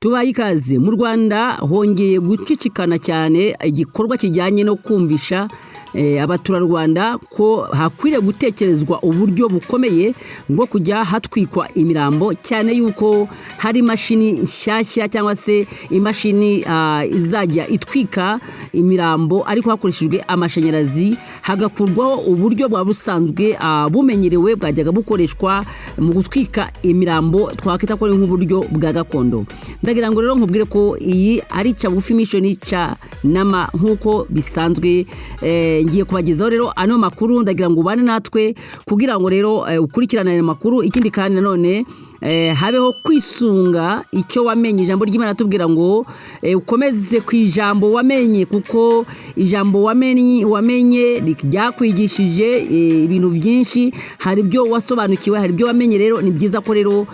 Tubaye ikaze. Mu Rwanda hongeye gucicikana cyane igikorwa kijyanye no kumvisha abaturarwanda ko hakwiriye gutekerezwa uburyo bukomeye bwo kujya hatwikwa imirambo, cyane yuko hari imashini nshyashya cyangwa se imashini izajya itwika imirambo ariko hakoreshejwe amashanyarazi, hagakurwaho uburyo bwa busanzwe bumenyerewe bwajyaga bukoreshwa mu gutwika imirambo, twakwita ko ari nk'uburyo bwa gakondo. Ndagira ngo rero nkubwire ko iyi ari Cagufi Mission ca nama nk'uko bisanzwe. Ngiye kubagezaho rero ano makuru. Ndagira ngo ubane natwe kugira ngo rero ukurikirane ayo makuru. Ikindi kandi nanone, habeho kwisunga icyo wamenye. Ijambo ry'Imana tubwira ngo ukomeze ku ijambo wamenye, kuko ijambo wamenye ryakwigishije ibintu byinshi. Hari ibyo wasobanukiwe, hari ibyo wamenye. Rero ni byiza ko rero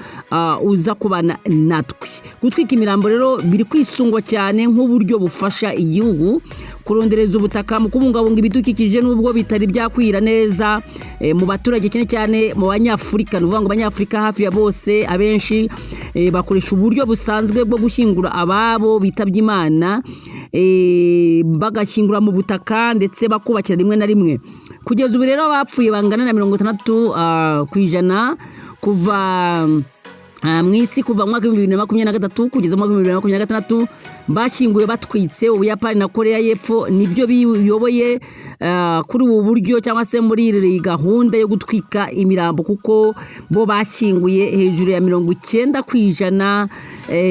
uza kubana natwe. Gutwika imirambo rero biri kwisungwa cyane nk'uburyo bufasha igihugu kurondereza ubutaka mu kubungabunga ibidukikije, nubwo bitari byakwira neza mu baturage, cyane cyane mu Banyafurika. Ni ukuvuga ngo Abanyafurika hafi ya bose, abenshi bakoresha uburyo busanzwe bwo gushyingura ababo bitabye Imana, bagashyingura mu butaka ndetse bakubakira rimwe na rimwe. Kugeza ubu rero abapfuye bangana na 60% kuva mu isi, kuva mu mwaka wa 2023 kugeza mu mwaka wa 2026, bashyinguwe batwitse. Ubuyapani na Korea y'Epfo nibyo biyoboye kuri ubu buryo cyangwa se muri iyi gahunda yo gutwika imirambo, kuko bo bashyinguye hejuru ya 90%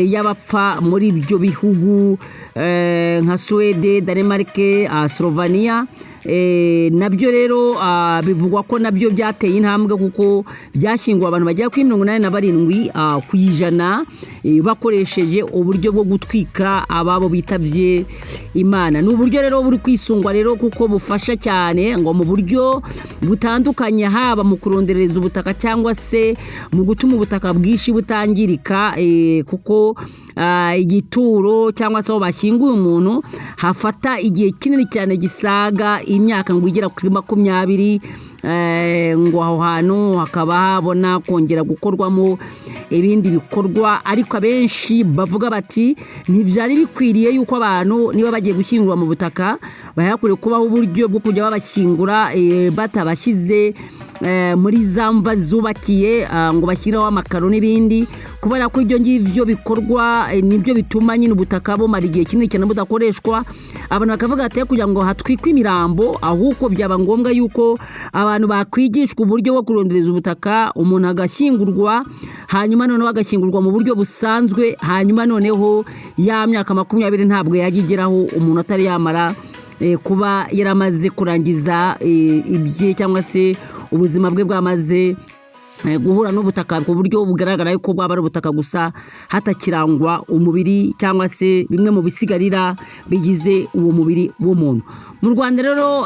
y'abapfa muri ibyo bihugu nka Suwede, Danemark, Slovenia. Nabyo rero bivugwa ko nabyo byateye intambwe, kuko byashyinguwe abantu bagera kuri 87%, bakoresheje uburyo bwo gutwika ababo bitabye Imana. Ni uburyo rero buri kwisungwa rero kuko bufasha cyane ngo mu buryo butandukanye, haba mu kurondereza ubutaka cyangwa se mu gutuma ubutaka bwinshi butangirika, kuko igituro cyangwa se aho bashyinguye umuntu hafata igihe kinini cyane gisaga imyaka ngo igera kuri 20, ngo aho hantu hakaba habona kongera gukorwamo ibindi bikorwa. Ariko abenshi bavuga bati ntibyari bikwiriye yuko abantu niba bagiye gushyingurwa mu butaka bahakwiriye kubaho uburyo bwo kujya babashyingura batabashyize muri za mva zubakiye, ngo bashyireho amakaro n'ibindi, kubera ko ibyo ngibyo bikorwa nibyo bituma nyine ubutaka bumara igihe kinini cyane budakoreshwa. Abantu bakavuga ati kugira ngo hatwikwe imirambo, ahubwo byaba ngombwa yuko abantu bakwigishwa uburyo bwo kurondereza ubutaka, umuntu agashyingurwa, hanyuma noneho agashyingurwa mu buryo busanzwe, hanyuma noneho ya myaka 20 ntabwo yajya igeraho umuntu atari yamara kuba yaramaze kurangiza ibye, cyangwa se ubuzima bwe bwamaze guhura n'ubutaka ku buryo bugaragara yuko bwaba ari ubutaka gusa, hatakirangwa umubiri cyangwa se bimwe mu bisigarira bigize uwo mubiri w'umuntu. Mu Rwanda rero,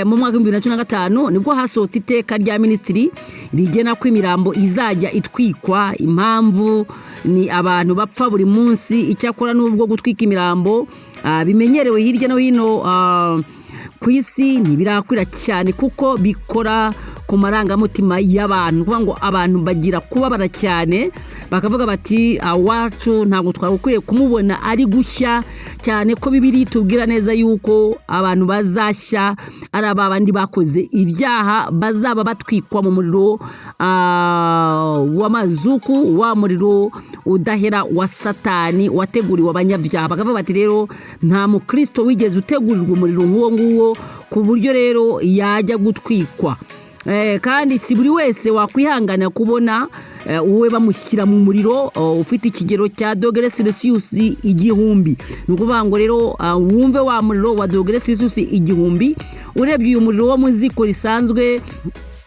mu mwaka wa 2015 nibwo hasohotse iteka rya minisitiri rigena ko imirambo izajya itwikwa. Impamvu ni abantu bapfa buri munsi. Icyakora n'ubwo gutwika imirambo bimenyerewe hirya no hino ku isi, ntibirakwira cyane kuko bikora ku marangamutima y'abantu. Ni ukuvuga ngo abantu bagira kubabara cyane, bakavuga bati awacu ntabwo twagakwiye kumubona ari gushya, cyane ko Bibiliya itubwira neza yuko abantu bazashya ari aba bandi bakoze ibyaha, bazaba batwikwa mu muriro w'amazuku, wa muriro udahera wa Satani wateguriwe abanyabyaha. Bakavuga bati rero nta mukristo wigeze utegurirwa umuriro nk'uwo nguwo ku buryo rero yajya gutwikwa. Kandi si buri wese wakwihangana kubona uwe bamushyira mu muriro ufite ikigero cya dogere Celsius 1000. Ni ukuvuga ngo rero wumve wa muriro wa dogere Celsius 1000. Urebye uyu muriro wo mu ziko risanzwe,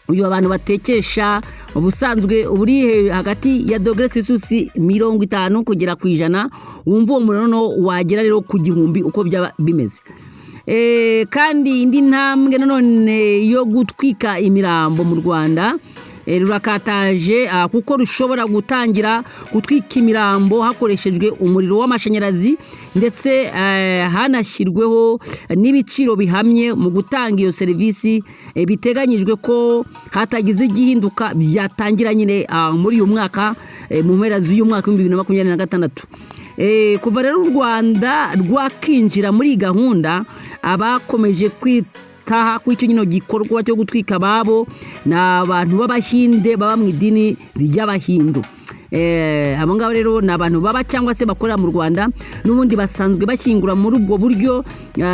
uyu abantu batekesha ubusanzwe, uri hagati ya dogere Celsius 50 kugera ku 100. Wumva uwo muriro no wagera rero ku 1000 uko byaba bimeze. Kandi indi ntambwe nanone yo gutwika imirambo mu Rwanda rurakataje, kuko rushobora gutangira gutwika imirambo hakoreshejwe umuriro w'amashanyarazi, ndetse hanashyirweho n'ibiciro bihamye mu gutanga iyo serivisi. Biteganyijwe ko hatagize igihinduka byatangira nyine muri uyu mwaka, mu mpera z'uyu mwaka wa 2026. Kuva rero u Rwanda rwakinjira muri iyi gahunda, abakomeje kwitaha kuri icyo nyine gikorwa cyo gutwika ababo ni abantu b'Abahinde baba mu idini ry'Abahindu. Abo ngabo rero ni abantu baba cyangwa se bakorera mu Rwanda, n'ubundi basanzwe bashyingura muri ubwo buryo,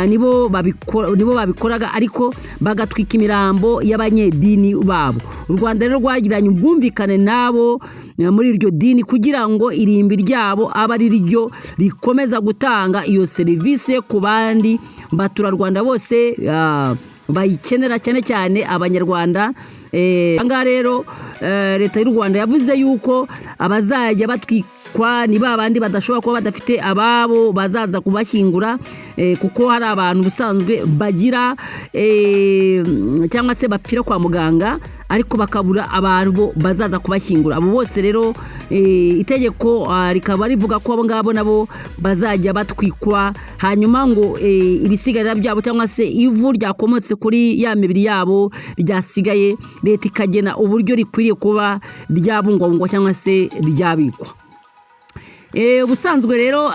nibo babikoraga, ariko bagatwika imirambo y'abanyedini babo. U Rwanda rero rwagiranye ubwumvikane nabo muri iryo dini kugira ngo irimbi ryabo abe ari ryo rikomeza gutanga iyo serivisi ku bandi baturarwanda bose bayikenera, cyane cyane Abanyarwanda. Aha ngaha rero Leta y'u Rwanda yavuze yuko abazajya batwikwa ni ba bandi badashobora kuba badafite ababo bazaza kubashyingura, kuko hari abantu ubusanzwe bagira cyangwa se bapfira kwa muganga ariko bakabura abantu bazaza kubashyingura. Abo bose rero itegeko rikaba rivuga ko abo ngabo nabo bazajya batwikwa, hanyuma ngo ibisigarira byabo cyangwa se ivu ryakomotse kuri ya mibiri yabo ryasigaye, Leta ikagena uburyo rikwiriye kuba ryabungwabungwa cyangwa se ryabikwa. Ubusanzwe rero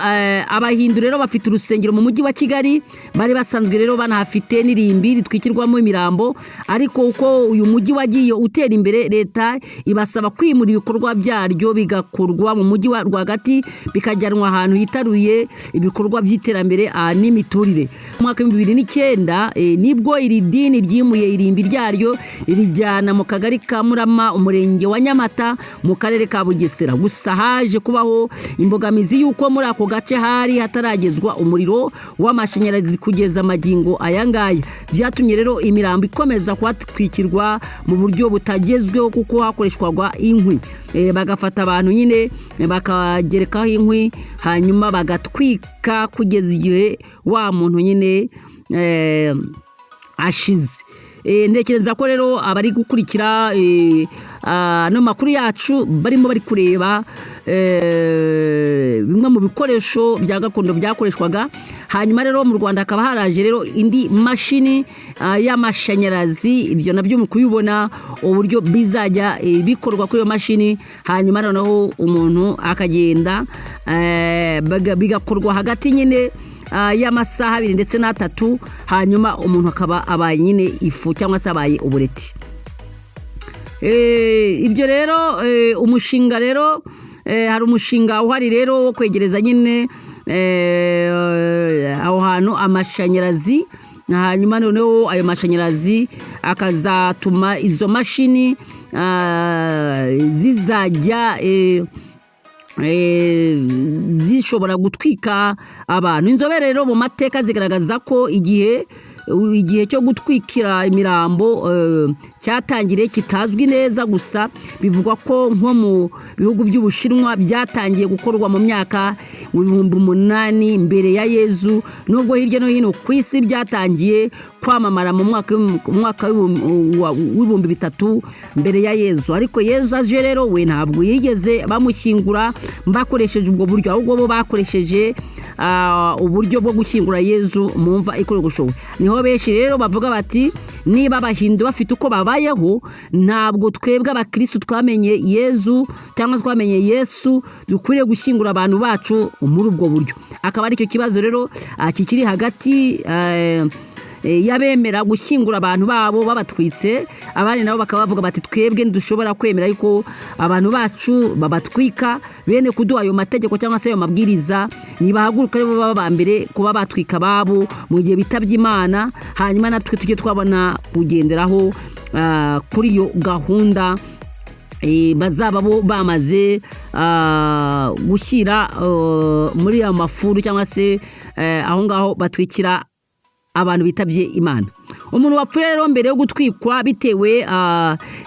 Abahindu rero bafite urusengero mu Mujyi wa Kigali, bari basanzwe rero banahafite n'irimbi ritwikirwamo imirambo, ariko uko uyu mujyi wagiye utera imbere, Leta ibasaba kwimura ibikorwa byaryo bigakorwa mu mujyi wa rwagati, bikajyanwa ahantu hitaruye ibikorwa by'iterambere n'imiturire. Mu mwaka wa 2009 nibwo iri dini ryimuye irimbi ryaryo ririjyana mu Kagari ka Murama, Umurenge wa Nyamata, mu Karere ka Bugesera. Gusa haje kubaho imbogamizi y'uko muri ako gace hari hataragezwa umuriro w'amashanyarazi kugeza amagingo aya ngaya. Byatumye rero imirambo ikomeza kuhatwikirwa mu buryo butagezweho, kuko hakoreshwaga inkwi. Bagafata abantu nyine bakagerekaho inkwi, hanyuma bagatwika kugeza igihe wa muntu nyine ashize. Ntekereza ko rero abari gukurikira ano makuru yacu barimo bari kureba bimwe mu bikoresho bya gakondo byakoreshwaga. Hanyuma rero mu Rwanda hakaba haraje rero indi mashini y'amashanyarazi. Ibyo nabyo mu kubibona uburyo bizajya bikorwa kuri iyo mashini, hanyuma noneho umuntu akagenda bigakorwa hagati nyine y'amasaha 2 ndetse n'3, hanyuma umuntu akaba abaye nyine ifu cyangwa se abaye ubureti. Ibyo rero umushinga rero hari umushinga uhari rero wo kwegereza nyine aho hantu amashanyarazi, hanyuma noneho ayo mashanyarazi akazatuma izo mashini zizajya zishobora gutwika abantu. Inzobere rero mu mateka zigaragaza ko igihe cyo gutwikira imirambo cyatangiriye kitazwi neza, gusa bivugwa ko nko mu bihugu by'Ubushinwa byatangiye gukorwa mu myaka 8000 mbere ya Yezu, nubwo hirya no hino ku isi byatangiye kwamamara mu mwaka wa 3000 mbere ya Yezu. Ariko Yezu aje rero we ntabwo yigeze bamushyingura bakoresheje ubwo buryo, ahubwo bo bakoresheje uburyo bwo gushyingura Yezu mu mva ikorogoshowe. Niho benshi rero bavuga bati niba Abahindu bafite uko babayeho, ntabwo twebwe abakirisitu twamenye Yezu cyangwa twamenye Yesu dukwiriye gushyingura abantu bacu muri ubwo buryo. Akaba aricyo kibazo rero kikiri hagati y'abemera gushyingura abantu babo babatwitse, abandi nabo bakaba bavuga bati twebwe ntidushobora kwemera yuko abantu bacu babatwika. Bene kuduha ayo mategeko cyangwa se ayo mabwiriza nibahaguruka aribo baba ba mbere kuba batwika ababo mu gihe bitabye Imana, hanyuma natwe tujye twabona kugenderaho kuri iyo gahunda bazaba bo bamaze gushyira muri ayo mafuru cyangwa se aho ngaho batwikira abantu bitabye Imana. Umuntu wapfuye rero mbere yo gutwikwa, bitewe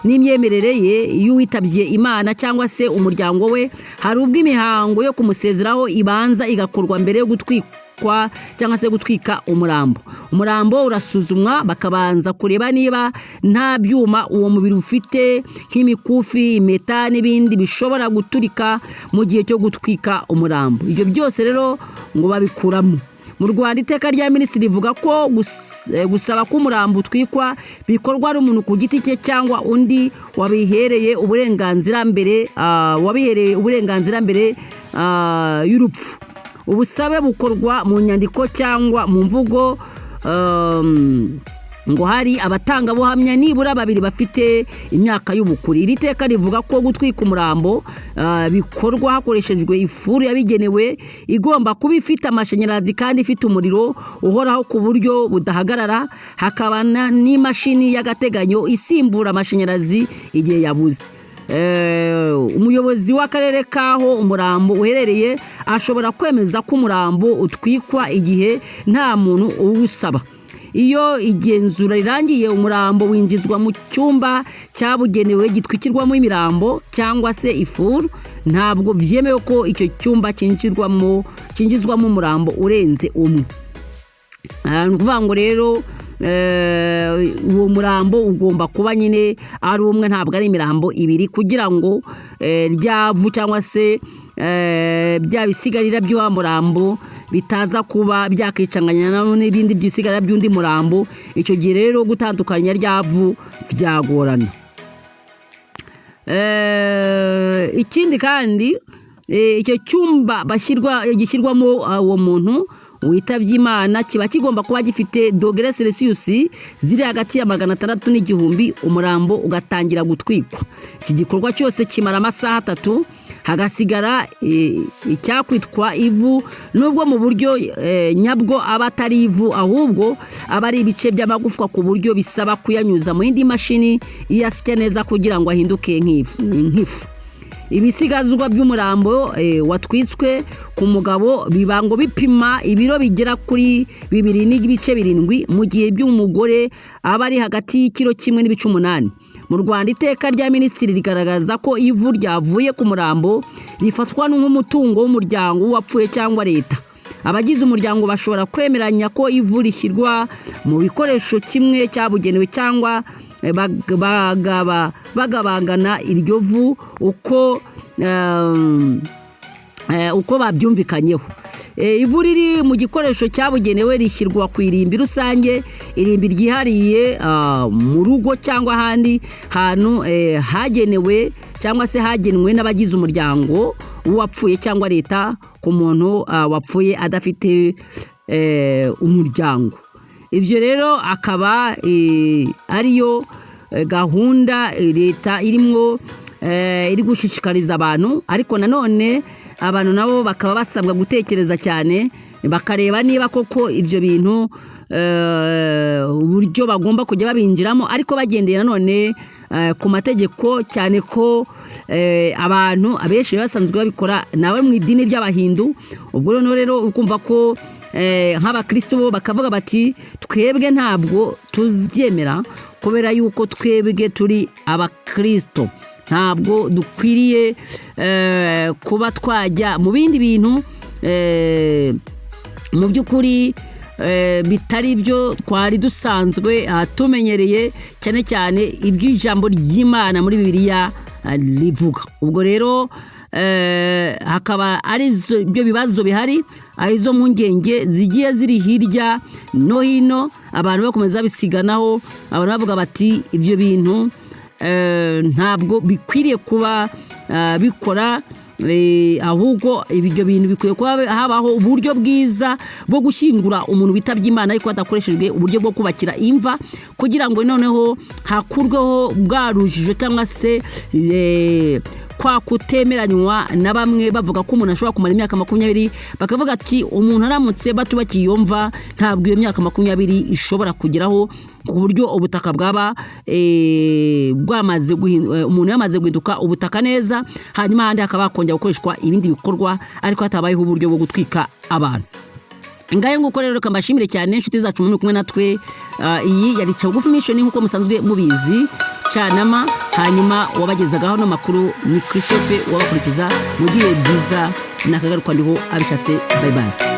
n'imyemerere ye y'uwitabye Imana cyangwa se umuryango we, hari ubwo imihango yo kumusezeraho ibanza igakorwa mbere yo gutwikwa cyangwa se gutwika umurambo. Umurambo urasuzumwa, bakabanza kureba niba nta byuma uwo mubiri ufite nk'imikufi, impeta n'ibindi bishobora guturika mu gihe cyo gutwika umurambo. Ibyo byose rero ngo babikuramo. Mu Rwanda, iteka rya minisitiri rivuga ko gusaba ko umurambo utwikwa bikorwa n'umuntu ku giti cye cyangwa undi wabihereye uburenganzira mbere y'urupfu. Ubusabe bukorwa mu nyandiko cyangwa mu mvugo, ngo hari abatangabuhamya nibura babiri bafite imyaka y'ubukure. Iri teka rivuga ko gutwika umurambo bikorwa hakoreshejwe ifuru yabigenewe, igomba kuba ifite amashanyarazi kandi ifite umuriro uhoraho ku buryo budahagarara, hakaba n'imashini y'agateganyo isimbura amashanyarazi igihe yabuze. Umuyobozi w'akarere k'aho umurambo uherereye ashobora kwemeza ko umurambo utwikwa igihe nta muntu uwusaba. Iyo igenzura rirangiye, umurambo winjizwa mu cyumba cyabugenewe gitwikirwamo imirambo cyangwa se ifuru. Ntabwo byemewe ko icyo cyumba cyinjizwamo umurambo urenze umwe. Ni ukuvuga ngo rero uwo murambo ugomba kuba nyine ari umwe, ntabwo ari imirambo ibiri, kugira ngo rya vu cyangwa se bya bisigarira by'uwa murambo bitaza kuba byakicanganya n'ibindi bisigarira by'undi murambo. Icyo gihe rero gutandukanya rya vu byagorana. Ikindi kandi, icyo cyumba gishyirwamo uwo muntu witabye Imana kiba kigomba kuba gifite dogere Celsius ziri hagati ya 600 n'1000, umurambo ugatangira gutwikwa. Iki gikorwa cyose kimara amasaha 3, hagasigara icyakwitwa ivu, nubwo mu buryo nyabwo aba atari ivu, ahubwo aba ari ibice by'amagufwa, ku buryo bisaba kuyanyuza mu yindi mashini iyasya neza kugira ngo ahinduke nk'ifu. Ibisigazwa by'umurambo watwitswe ku mugabo biba ngo bipima ibiro bigera kuri 2.7, mu gihe by'umugore aba ari hagati y'ikiro 1 n'ibice 8. Mu Rwanda, iteka rya minisitiri rigaragaza ko ivu ryavuye ku murambo rifatwa nk'umutungo w'umuryango w'uwapfuye cyangwa leta. Abagize umuryango bashobora kwemeranya ko ivu rishyirwa mu bikoresho kimwe cyabugenewe cyangwa bagabangana iryo vu uko babyumvikanyeho. Ivu riri mu gikoresho cyabugenewe rishyirwa ku irimbi rusange, irimbi ryihariye mu rugo cyangwa ahandi hantu hagenewe cyangwa se hagenwe n'abagize umuryango w'uwapfuye cyangwa leta ku muntu wapfuye adafite umuryango. Ibyo rero akaba ariyo gahunda leta irimwo iri gushishikariza abantu, ariko nanone abantu nabo bakaba basabwa gutekereza cyane, bakareba niba koko ibyo bintu uburyo bagomba kujya babinjiramo, ariko bagendeye nanone ku mategeko, cyane ko abantu abenshi basanzwe babikora nawe mu idini ry'Abahindu. Ubwo noneho rero ukumva ko nk'abakristo bo bakavuga bati: "Twebwe ntabwo tubyemera, kubera yuko twebwe turi abakristo, ntabwo dukwiriye kuba twajya mu bindi bintu mu by'ukuri bitari byo twari dusanzwe tumenyereye, cyane cyane iby'ijambo ry'Imana muri Bibiliya rivuga." Ubwo rero hakaba ari byo bibazo bihari, arizo mpungenge zigiye ziri hirya no hino, abantu bakomeza babisiganaho, abantu bavuga bati: "Ibyo bintu ntabwo bikwiriye kuba bikora, ahubwo ibyo bintu bikwiye kuba habaho uburyo bwiza bwo gushyingura umuntu witabye Imana, ariko hadakoreshejwe uburyo bwo kubakira imva, kugira ngo noneho hakurweho bwa rujijo cyangwa se kwa kutemeranywa na bamwe bavuga ko umuntu ashobora kumara imyaka 20, bakavuga ati: "Umuntu aramutse batubakiye iyo mva, ntabwo iyo myaka 20 ishobora kugeraho, ku buryo ubutaka bwaba bwamaze umuntu yamaze guhinduka ubutaka neza, hanyuma ahandi hakaba hakongera gukoreshwa ibindi bikorwa, ariko hatabayeho uburyo bwo gutwika abantu." Ngayo nguko rero, reka mbashimire cyane, inshuti zacu muri kumwe natwe. Iyi yari Bugufi Mission, nk'uko musanzwe mubizi, canama. Hanyuma wabagezagaho ano makuru ni Christophe wabakurikiza. Mugire byiza, nakagaruka ndiho abishatse. Bye bye.